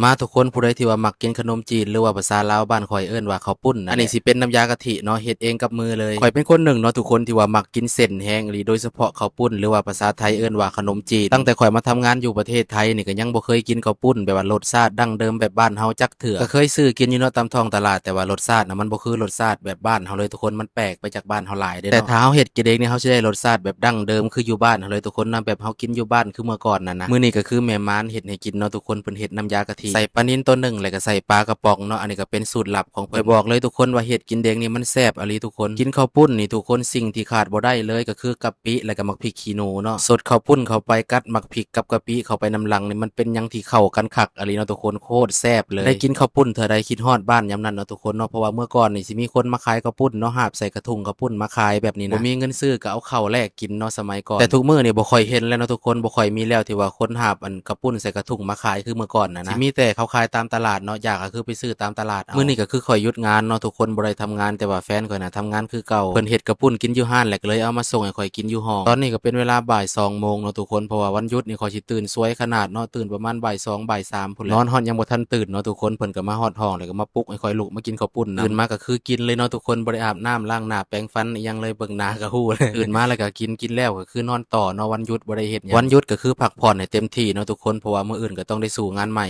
ມາທຸກຄົນ ຜູ້ໃດທີ່ວ່າມັກກິນຂະໜົມຈີນ ຫຼືວ່າພາສາລາວບ້ານຂ້ອຍເອີ້ນວ່າເຂົ້າປຸ້ນນະ ອັນນີ້ຊິເປັນນ້ຳຢາກະທິເນາະ ເຮັດເອງກັບມືເລີຍ. ຂ້ອຍເປັນຄົນໜຶ່ງເນາະທຸກຄົນ ທີ່ວ່າມັກກິນເສັ້ນແຮງອີ່ຫຼີ ໂດຍສະເພາະເຂົ້າປຸ້ນ ຫຼືວ່າພາສາໄທເອີ້ນວ່າຂະໜົມຈີນ. ຕັ້ງແຕ່ຂ້ອຍມາທຳງານຢູ່ປະເທດໄທນີ້ ກໍຍັງບໍ່ເຄີຍກິນເຂົ້າປຸ້ນແບບວ່າລົດຊາດດັ້ງເດີມແບບບ້ານເຮົາຈັກເທື່ອ. ກໍເຄີຍຊື້ກິນຢູ່ເນາະຕາມທ້ອງຕະຫຼາດ ແຕ່ວ່າລົດຊາດນະ ມັນບໍ່ຄືລົດຊາດແບບບ້ານເຮົາເລີຍທຸກຄົນ ມັນແປກໄປຈາກບ້ານເຮົາຫຼາຍເດ້ເນາະ. ແຕ່ຖ້າເຮົາເຮັດກິນເອງນີ້ ເຮົາຊິໄດ້ລົດຊາດແບບດັ້ງເດີມຄືຢູ່ບ້ານເຮົາເລີຍທຸກຄົນນະ ແບບເຮົາກິນຢູ່ບ້ານຄືເມື່ອກ່ອນນັ້ນນະ. ມື້ນີ້ກໍຄືແມ່ໝານເຮັດໃຫ້ກິນເນາະທຸກຄົນ ເພິ່ນເຮັດນ້ຳຢາກະທິ ໃສ່ປານິນໂຕໜຶ່ງ ແລ້ວກໍໃສ່ປາກະປ໋ອງເນາະ. ຂ້ອຍບອກເລີຍທຸກຄົນວ່າເຮັດກິນເອງນີ້ມັນແຊບອີ່ຫຼີທຸກຄົນ. ກິນເຂົ້າປຸ້ນນີ້ທຸກຄົນ ສິ່ງທີ່ຂາດບໍ່ໄດ້ເລີຍກໍຄືກະປິ ແລ້ວກໍໝາກພິກຂີ້ໜູເນາະ. ສົດເຂົ້າປຸ້ນເຂົ້າໄປ ກັດໝາກພິກກັບກະປິເຂົ້າໄປນຳຫຼັງນີ້ ມັນເປັນຫຍັງທີ່ເຂົ້າກັນຄັກອີ່ຫຼີເນາະທຸກຄົນ ໂຄດແຊບເລີຍ. ໄດ້ກິນເຂົ້າປຸ້ນເທື່ອໃດຄິດຮອດບ້ານຍາມນັ້ນເນາະທຸກຄົນເນາະ. ເພາະວ່າເມື່ອກ່ອນນີ້ຊິມີຄົນມາຂາຍເຂົ້າປຸ້ນເນາະ ຫາບໃສ່ກະທຸງເຂົ້າປຸ້ນມາຂາຍແບບນີ້ນະ ບໍ່ມີເງິນຊື້ກໍເອົາເຂົ້າແລກກິນເນາະສະໄໝກ່ອນ. ແຕ່ທຸກມື້ນີ້ບໍ່ຄ່ອຍເຫັນແລ້ວເນາະທຸກຄົນ ບໍ່ຄ່ອຍມີແລ້ວທີ່ວ່າຄົນຫາບອັນເຂົ້າປຸ້ນໃສ່ກະທຸງມາຂາຍຄືເມື່ອກ່ອນຫັ້ນນະ. ຊິມີແຕ່ເຂົາຂາຍຕາມຕະຫຼາດເນາະ ຢາກກໍຄືໄປຊື້ຕາມຕະຫຼາດເອົາ. ມື້ນີ້ກໍຄືຂ້ອຍຢຸດງານເນາະທຸກຄົນ ບໍ່ໄດ້ທຳງານ ແຕ່ວ່າແຟນຂ້ອຍນະທຳງານຄືເກົ່າ. ເພິ່ນເຮັດເຂົ້າປຸ້ນກິນຢູ່ຮ້ານ ແລ້ວກໍເລີຍເອົາມາສົ່ງໃຫ້ຂ້ອຍກິນຢູ່ຫ້ອງ. ຕອນນີ້ກໍເປັນເວລາບ່າຍສອງໂມງເນາະທຸກຄົນ ເພາະວ່າວັນຢຸດນີ້ຂ້ອຍຊິຕື່ນສວຍຂະໜາດເນາະ ຕື່ນປະມານບ່າຍສອງ ບ່າຍສາມພຸ້ນແຫຼະ ນອນຮອດຍັງບໍ່ທັນຕື່ນເນາະທຸກຄົນ. ເພິ່ນກໍມາຮອດຫ້ອງ ແລ້ວກໍມາປຸກໃຫ້ຂ້ອຍລຸກມາກິນເຂົ້າປຸ້ນນຳ. ຕື່ນມາກໍຄືກິນເລີຍເນາະທຸກຄົນ ບໍ່ໄດ້ອາບນ້ຳລ້າງໜ້າແປງຟັນອີ່ຫຍັງເລີຍ ເບິ່ງໜ້າກໍຮູ້ເລີຍ. ຕື່ນມາແລ້ວກໍກິນ ກິນແລ້ວກໍຄືນອນຕໍ່ເນາະ ວັນຢຸດບໍ່ໄດ້ເຮັດຫຍັງ. ວັນຢຸດກໍຄືພັກຜ່ອນໃຫ້ເຕັມທີ່ເນາະທຸກຄົນ ເພາະວ່າມື້ອື່ນກໍຕ້ອງໄດ້ສູ້ງານໃໝ່.